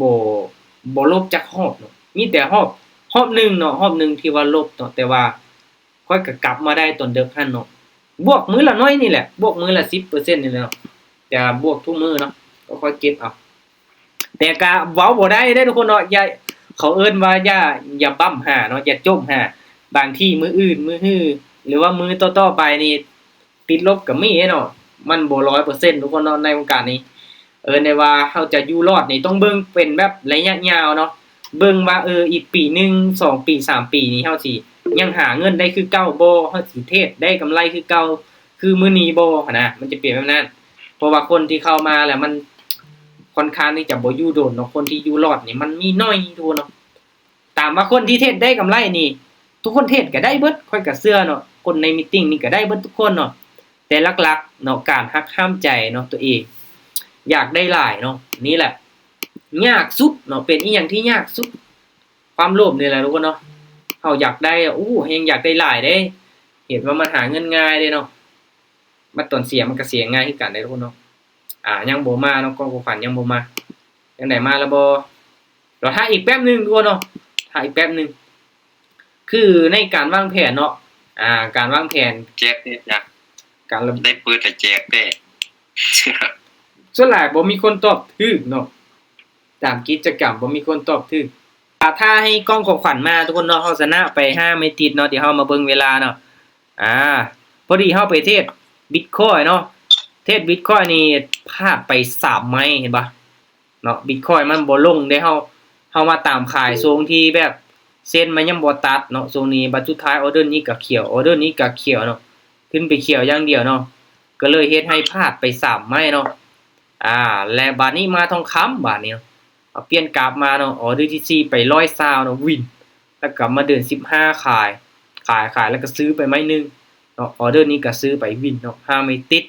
ບໍ່ ບໍ່ລົບຈັກຮອບເນາະ ມີແຕ່ຮອບ ຮອບໜຶ່ງເນາະ ຮອບໜຶ່ງທີ່ວ່າລົບເນາະ ແຕ່ວ່າຂ້ອຍກໍກັບມາໄດ້ຕອນເດິກຫັ້ນເນາະ ບວກມື້ລະໜ້ອຍນີ້ແຫຼະ ບວກມື້ລະສິບເປີເຊັນນີ້ແຫຼະເນາະ ແຕ່ບວກທຸກມື້ເນາະ ກໍຄ່ອຍເກັບເອົາ ແຕ່ກະເວົ້າບໍ່ໄດ້ເດ້ທຸກຄົນເນາະ ຢ່າ ເຂົາເອີ້ນວ່າຢ່າ ຢ່າບັ້ມຫາເນາະ ຢ່າຈົ່ມຫາ ບາງທີມື້ອື່ນ ມື້ຮື ຫຼືວ່າມື້ຕໍ່ໆໄປນີ້ ຕິດລົບກໍມີເນາະ ມັນບໍ່ຮ້ອຍເປີເຊັນທຸກຄົນເນາະ ໃນວົງການນີ້ ເອີ້ນໄດ້ວ່າເຮົາຈະຢູ່ລອດນີ້ຕ້ອງເບິ່ງເປັນແບບໄລຍະຍາວເນາະ ເບິ່ງວ່າ ເອີ ອີກປີໜຶ່ງ ສອງປີ ສາມປີນີ້ ເຮົາຊິຍັງຫາເງິນໄດ້ຄືເກົ່າບໍ່ ເຮົາຊິເທຣດໄດ້ກຳໄລຄືເກົ່າ ຄືມື້ນີ້ບໍ່ຫັ້ນນະ ມັນຈະເປັນແບບນັ້ນ. ເພາະວ່າຄົນທີ່ເຂົ້າມາແລ້ວມັນຄ່ອນຂ້າງທີ່ຈະບໍ່ຢູ່ດົນເນາະ, ຄົນທີ່ຢູ່ລອດນີ້ມັນມີໜ້ອຍທຸກຄົນເນາະ. ຖາມວ່າຄົນທີ່ເທຣດໄດ້ກຳໄລນີ້ ທຸກຄົນເທຣດກໍໄດ້ເບິດ, ຂ້ອຍກໍເຊື່ອເນາະ, ຄົນໃນມີດຕິງນີ້ກໍໄດ້ເບິດທຸກຄົນເນາະ. ແຕ່ຫຼັກໆເນາະ ການຮັກຫ້າມໃຈເນາະ ຕົວເອງຢາກໄດ້ຫຼາຍເນາະ, ນີ້ແຫຼະຍາກສຸດເນາະ, ເປັນອີ່ຫຍັງທີ່ຍາກສຸດ? ຄວາມໂລບນີ້ແຫຼະທຸກຄົນເນາະ. ເຮົາຢາກໄດ້ ໂອ້ ແຮງຢາກໄດ້ຫຼາຍເດ້, ເຫັນວ່າມັນຫາເງິນງ່າຍເດ້ເນາະ, ບັດຕອນເສຍມັນກໍເສຍງ່າຍຄືກັນເດ້ທຸກຄົນເນາະ. ອາ ຍັງບໍ່ມາເນາະ, ກອງຂອງຂວັນຍັງບໍ່ມາ. ຈັ່ງໃດ ມາແລ້ວບໍ່? ລໍຖ້າອີກແປັບໜຶ່ງທຸກຄົນເນາະ, ຖ້າອີກແປັບໜຶ່ງ. ຄືໃນການວາງແຜນເນາະ, ອາ ການວາງແຜນ ແຈກເດ້ຈ້ະ, ການລະ ໄດ້ເປີດແລ້ວແຈກເດ້. ສ່ວນຫຼາຍບໍ່ມີຄົນຕອບຖືກເນາະ, ຕາມກິດຈະກຳບໍ່ມີຄົນຕອບຖືກ. ອາ ຖ້າໃຫ້ກອງຂອງຂວັນມາທຸກຄົນເນາະ, ເຮົາຊະນະໄປຫ້າໄມ້ຕິດເນາະ. ດຽວເຮົາມາເບິ່ງເວລາເນາະ. ອາ ພໍດີເຮົາໄປເທຣດບິດຄອຍເນາະ, ເທຣດບິດຄອຍນີ້ພາດໄປສາມໄມ້ ເຫັນບໍ່ເນາະ. ບິດຄອຍມັນບໍ່ລົງເດ້, ເຮົາ ເຮົາມາຕາມຂາຍຊ່ວງທີ່ແບບເສັ້ນມັນຍັງບໍ່ຕັດເນາະ, ຊ່ວງນີ້. ບັດສຸດທ້າຍອອເດີນີ້ກໍຂຽວ, ອອເດີນີ້ກໍຂຽວເນາະ, ຂຶ້ນໄປຂຽວຢ່າງດຽວເນາະ, ກໍເລີຍເຮັດໃຫ້ພາດໄປສາມໄມ້ເນາະ. ອາ ແລະບາດນີ້ມາທອງຄຳບາດນີ້ເນາະ, ເອົາ ປ່ຽນກາບມາເນາະ, ອອເດີທີສີ່ໄປຮ້ອຍຊາວເນາະ ວິນ, ແລ້ວກໍມາເດີນສິບຫ້າຂາຍ ຂາຍ ຂາຍ ແລ້ວກໍຊື້ໄປໄມ້ໜຶ່ງເນາະ, ອອເດີນີ້ກໍຊື້ໄປ ວິນເນາະ ຫ້າໄມ້ຕິດ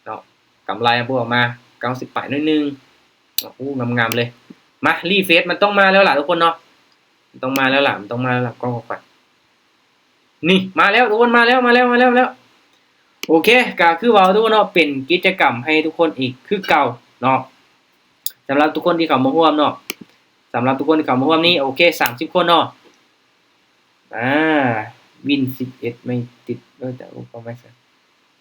ເນາະ, ກຳໄລບວກມາເກົ້າສິບປາຍໜ້ອຍໜຶ່ງເນາະ. ໂອ້ ງາມໆເລີຍ. ມາ ຣີເຟຣຊ ມັນຕ້ອງມາແລ້ວລະທຸກຄົນເນາະ, ມັນຕ້ອງມາແລ້ວລະ ມັນຕ້ອງມາແລ້ວລະ ກອງຂອງຂວັນ. ນີ້ມາແລ້ວທຸກຄົນ, ມາແລ້ວ ມາແລ້ວ ມາແລ້ວ ມາແລ້ວ. ໂອເຄ ກໍຄືເວົ້າທຸກຄົນເນາະ, ເປັນກິດຈະກຳໃຫ້ທຸກຄົນອີກຄືເກົ່າເນາະ, ສຳລັບທຸກຄົນທີ່ເຂົ້າມາຮ່ວມເນາະ, ສຳລັບທຸກຄົນທີ່ເຂົ້າມາຮ່ວມນີ້. ໂອເຄ ສາມສິບຄົນເນາະ. ອາ ວິນສິບເອັດໄມ້ຕິດ, ເອີ ແຕ່ບໍ່ໄມ້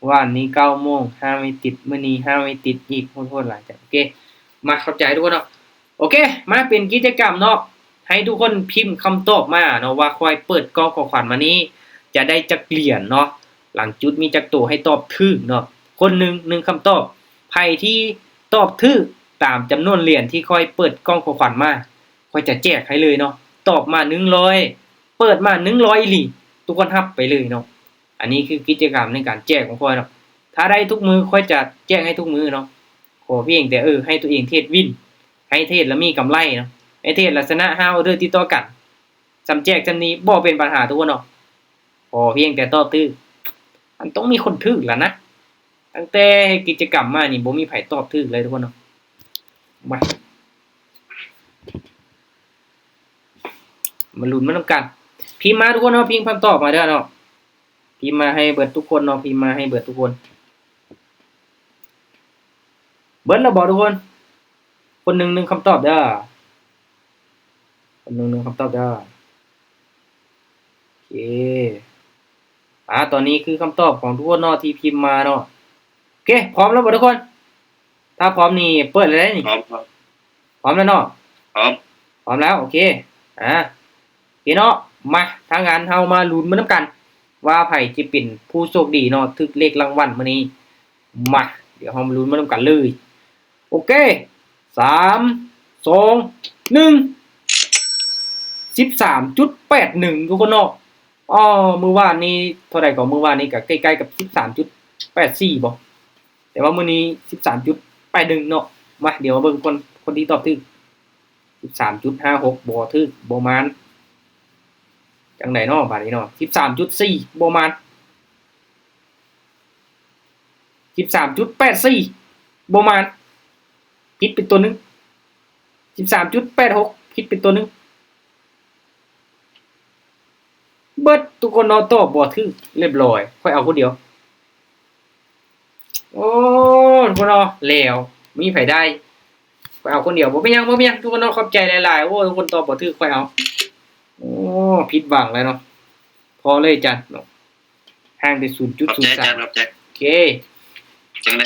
ວານນີ້ເກົ້າໂມງ ຫ້າໄມ້ຕິດ, ມື້ນີ້ຫ້າໄມ້ຕິດອີກ, ໂຫດໆຫຼາຍ. ໂອເຄ ມາ ຂອບໃຈທຸກຄົນເນາະ. ໂອເຄ ມາເປັນກິດຈະກຳເນາະ, ໃຫ້ທຸກຄົນພິມຄຳຕອບມາເນາະ ວ່າຂ້ອຍເປີດກ່ອງຂອງຂວັນມານີ້ຈະໄດ້ຈັກຫຼຽນເນາະ, ຫຼັງຈຸດມີຈັກໂຕໃຫ້ຕອບຖືກເນາະ. ຄົນໜຶ່ງ ໜຶ່ງຄຳຕອບ, ໃຜທີ່ຕອບຖືກຕາມຈຳນວນຫຼຽນທີ່ຂ້ອຍເປີດກ່ອງຂອງຂວັນມາ ຂ້ອຍຈະແຈກໃຫ້ເລີຍເນາະ. ຕອບມາໜຶ່ງຮ້ອຍ ເປີດມາໜຶ່ງຮ້ອຍອີ່ຫຼີ ທຸກຄົນຮັບໄປເລີຍເນາະ. ອັນນີ້ຄືກິດຈະກຳໃນການແຈກຂອງຂ້ອຍເນາະ, ຖ້າໄດ້ທຸກມື້ຂ້ອຍຈະແຈກໃຫ້ທຸກມື້ເນາະ. ຂໍພຽງແຕ່ ເອີ ໃຫ້ຕົວເອງເທຣດວິນ, ໃຫ້ເທຣດແລ້ວມີກຳໄລເນາະ, ໃຫ້ເທຣດແລ້ວຊະນະຫ້າອອເດີຕິດຕໍ່ກັນ, ສ່ຳແຈກສ່ຳນີ້ບໍ່ເປັນບັນຫາທຸກຄົນເນາະ. ຂໍພຽງແຕ່ຕອບຖືກ, ມັນຕ້ອງມີຄົນຖືກລະນະ. ຕັ້ງແຕ່ເຮັດກິດຈະກຳມານີ້ບໍ່ມີໃຜຕອບຖືກເລີຍທຸກຄົນເນາະ. ມາ ມາລຸ້ນມານຳກັນ, ພິມມາທຸກຄົນເນາະ, ພິມຄຳຕອບມາເດີເນາະ. ພິມມາໃຫ້ເບິດທຸກຄົນເນາະ, ພິມມາໃຫ້ເບິດທຸກຄົນ. ເບິດແລ້ວບໍ່ທຸກຄົນ? ຄົນໜຶ່ງ ໜຶ່ງຄຳຕອບເດີ, ຄົນໜຶ່ງ ໜຶ່ງຄຳຕອບເດີ. ໂອເຄ ອາ ຕອນນີ້ຄືຄຳຕອບຂອງທຸກຄົນເນາະທີ່ພິມມາເນາະ. ໂອເຄ ພ້ອມແລ້ວບໍ່ທຸກຄົນ? ຖ້າພ້ອມນີ້ເປີດເລີຍເດ້ນີ້. ພ້ອມ ພ້ອມ ພ້ອມແລ້ວເນາະ? ພ້ອມ ພ້ອມແລ້ວ. ໂອເຄ ອາ ໂອເຄເນາະ. ມາ ຖ້າຊັ້ນເຮົາມາລຸ້ນໄປນຳກັນວ່າໃຜຈະເປັນຜູ້ໂຊກດີເນາະ ຖືກເລກລາງວັນມື້ນີ້. ມາ ດຽວເຮົາມາລຸ້ນໄປນຳກັນເລີຍ. ໂອເຄ ສາມ ສອງ ໜຶ່ງ ສິບສາມຈຸດແປດໜຶ່ງ ທຸກຄົນເນາະ. ອໍ ມື້ວານນີ້ເທົ່າໃດກໍ? ມື້ວານນີ້ກໍໃກ້ໆກັບສິບສາມຈຸດແປດສີ່ບໍ? ແຕ່ວ່າມື້ນີ້ສິບສາມຈຸດແປດໜຶ່ງເນາະ. ມາ ດຽວມາເບິ່ງຄົນ ຄົນທີ່ຕອບຖືກ ສິບສາມຈຸດຫ້າຫົກ ບໍ່ຖືກ ບໍ່ໝານ. ຈັ່ງໃດເນາະບາດນີ້ເນາະ? ສິບສາມຈຸດສີ່ ບໍ່ໝານ. ສິບສາມຈຸດແປດສີ່ ບໍ່ໝານ, ຜິດໄປຕົວໜຶ່ງ. ສິບສາມຈຸດແປດຫົກ ຜິດໄປຕົວໜຶ່ງ. ເບິດທຸກຄົນເນາະ, ຕອບບໍ່ຖືກ ລຽບລ້ອຍ ຂ້ອຍເອົາຄົນດຽວ. ໂອ້ ທຸກຄົນເນາະ ແລ້ວ ມີໃຜໄດ້ ຂ້ອຍເອົາຄົນດຽວ. ບໍ່ເປັນຫຍັງ ບໍ່ເປັນຫຍັງ ທຸກຄົນເນາະ, ຂອບໃຈຫຼາຍໆ. ໂອ້ ທຸກຄົນຕອບບໍ່ຖືກ ຂ້ອຍເອົາ. ໂອ້ ຜິດຫວັງແລ້ວເນາະ, ພໍເລີຍອາຈານເນາະ. ຫ່າງແຕ່ສູນຈຸດສູນສາມ. ຂອບໃຈອາຈານ ຂອບໃຈ. ໂອເຄ ຈັ່ງໃດ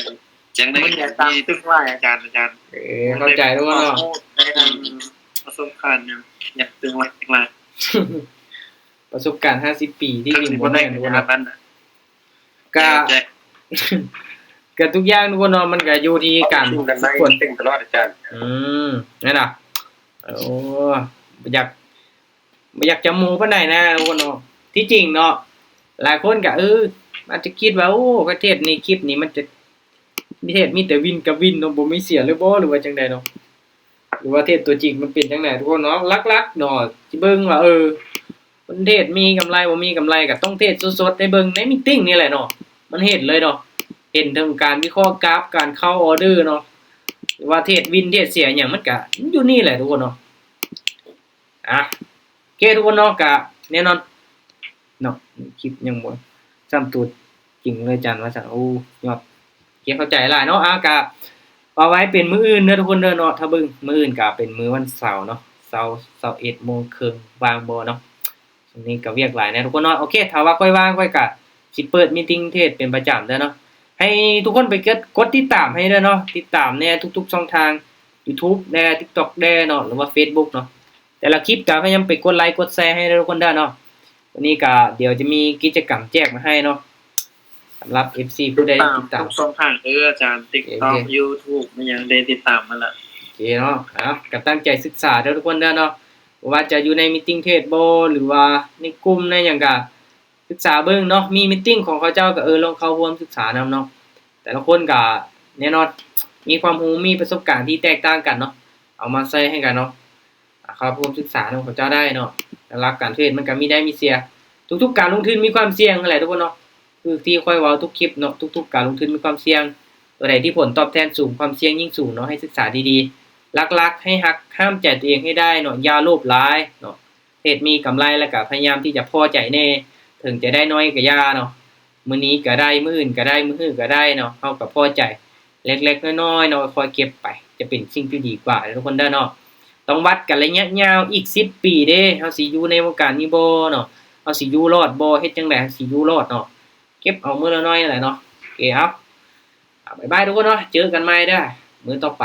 ຈັ່ງໃດກໍຢາກຕາມຕຶກໄວ້ອາຈານ ອາຈານ. ເອີ ເຂົ້າໃຈແລ້ວເນາະ. ປະສົບການ ປະສົບການຫ້າສິບປີທີ່ບໍ່ແມ່ນ ກະ ກະທຸກຢ່າງທຸກຄົນເນາະ, ມັນກະຢູ່ທີ່ການຝຶກຝົນ. ອືມ ແມ່ນລະ. ໂອ້ ບໍ່ຢາກ ບໍ່ຢາກຈະໂມ້ປານໃດນະທຸກຄົນເນາະ. ທີ່ຈິງເນາະ ຫຼາຍຄົນກະ ເອີ ອາດຈະຄິດວ່າ ໂອ້ ປະເທດນີ້ ຄລິບນີ້ມັນຈະ ເທຣດມີແຕ່ວິນກັບວິນເນາະ ບໍ່ມີເສຍເລີຍບໍ່ ຫຼືວ່າຈັ່ງໃດເນາະ ຫຼືວ່າເທຣດຕົວຈິງມັນເປັນຈັ່ງໃດທຸກຄົນເນາະ. ຫຼັກໆເນາະ ຊິເບິ່ງວ່າ ເອີ ມັນເທຣດມີກຳໄລບໍ່ມີກຳໄລ ກໍຕ້ອງເທຣດສົດໆໃຫ້ເບິ່ງໃນມີດຕິ້ງນີ້ແຫຼະເນາະ ມັນເຫັນເລີຍເນາະ ເຫັນເຖິງການວິເຄາະກາຟ ການເຂົ້າອໍເດີເນາະ ຫຼືວ່າເທຣດວິນເທຣດເສຍຫຍັງ ມັນກະຢູ່ນີ້ແຫຼະທຸກຄົນເນາະ. ອາ ໂອເຄທຸກຄົນເນາະ ກະແນ່ນອນເນາະ ຄລິບຍັງບໍ່ຊ້ຳຕົວຈິງເລີຍ ອາຈານວ່າຊັ້ນ. ໂອ້ ຍອດ ໂອເຄ ເຂົ້າໃຈຫຼາຍເນາະ. ອາ ກະເອົາໄວ້ເປັນມື້ອື່ນເດີທຸກຄົນເດີເນາະ ຖ້າເບິ່ງມື້ອື່ນກະເປັນມື້ວັນເສົາເນາະ ເຊົ້າ ຊາວເອັດໂມງເຄິ່ງ ວ່າງບໍ່ເນາະ. ຊ່ວງນີ້ກໍວຽກຫຼາຍແດ່ທຸກຄົນເນາະ. ໂອເຄ ຖ້າວ່າຂ້ອຍວ່າງ ຂ້ອຍກໍຊິເປີດມີດຕິ້ງເທຣດເປັນປະຈຳເດີເນາະ. ໃຫ້ທຸກຄົນໄປກົດ ກົດຕິດຕາມໃຫ້ເດີເນາະ ຕິດຕາມແດ່ທຸກໆຊ່ອງທາງ ຢູທູບແດ່ ຕິກຕັອກແດ່ເນາະ ຫຼືວ່າເຟສບຸກເນາະ. ແຕ່ລະຄລິບກໍພະຍາຍາມໄປກົດໄລກົດແຊໃຫ້ເດີທຸກຄົນເດີເນາະ. ວັນນີ້ກໍດຽວຈະມີກິດຈະກຳແຈກມາໃຫ້ເນາະ ສຳລັບເອັຟຊີຜູ້ໃດຕິດຕາມ ຕິດຕາມທຸກຊ່ອງທາງເດີອາຈານ ຕິກຕັອກ ຢູທູບ ແມ່ນຫຍັງ ໄດ້ຕິດຕາມໝົດລະ. ໂອເຄເນາະ ເອົາ ກໍຕັ້ງໃຈສຶກສາເດີທຸກຄົນເດີເນາະ. ບໍ່ວ່າຈະຢູ່ໃນມີດຕິ້ງເທຣດບໍ່ ຫຼືວ່າໃນກຸ່ມໃນຫຍັງກະສຶກສາເບິ່ງເນາະ. ມີມີດຕິ້ງຂອງເຂົາເຈົ້າກໍ ເອີ ລອງເຂົ້າຮ່ວມສຶກສານຳເນາະ. ແຕ່ລະຄົນກະແນ່ນອນມີຄວາມຮູ້ ມີປະສົບການທີ່ແຕກຕ່າງກັນເນາະ ເອົາມາໃຊ້ໃຫ້ກັນເນາະ. ເຂົ້າຮ່ວມສຶກສານຳເຂົາເຈົ້າໄດ້ເນາະ. ຫຼັກການເທຣດມັນກໍມີໄດ້ມີເສຍ ທຸກໆການລົງທຶນມີຄວາມສ່ຽງຫັ້ນແຫຼະທຸກຄົນເນາະ. ຄືທີ່ຂ້ອຍເວົ້າທຸກຄລິບເນາະ ທຸກໆການລົງທຶນມີຄວາມສ່ຽງ. ຕົວໃດທີ່ຜົນຕອບແທນສູງ ຄວາມສ່ຽງຍິ່ງສູງເນາະ ໃຫ້ສຶກສາດີໆ. ຫຼັກໆໃຫ້ຮັກຫ້າມໃຈຕົວເອງໃຫ້ໄດ້ເນາະ ຢ່າໂລບຫຼາຍເນາະ. ເຮັດມີກຳໄລ ແລ້ວກໍພະຍາຍາມທີ່ຈະພໍໃຈແດ່ ເຖິງຈະໄດ້ໜ້ອຍກໍຢ່າເນາະ. ມື້ນີ້ກໍໄດ້ ມື້ອື່ນກໍໄດ້ ມື້ຮືກໍໄດ້ເນາະ ເຮົາກໍພໍໃຈເລັກໆນ້ອຍໆເນາະ ຄ່ອຍເກັບໄປ ຈະເປັນສິ່ງທີ່ດີກວ່າເດີທຸກຄົນເດີເນາະ. ຕ້ອງວັດກັນໄລຍະຍາວອີກສິບປີເດ້ ເຮົາຊິຢູ່ໃນວົງການນີ້ບໍ່ເນາະ ເຮົາຊິຢູ່ລອດບໍ່ ເຮັດຈັ່ງໃດເຮົາຊິຢູ່ລອດເນາະ. ເກັບເອົາມື້ລະໜ້ອຍແຫຼະເນາະ. ໂອເຄ ເອົາ ບາຍບາຍທຸກຄົນເນາະ ເຈີກັນໃໝ່ເດີມື້ຕໍ່ໄປ.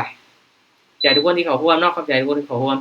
ຂອບໃຈທຸກຄົນທີ່ເຂົ້າຮ່ວມເນາະ ຂອບໃຈທຸກຄົນທີ່ເຂົ້າຮ່ວມ.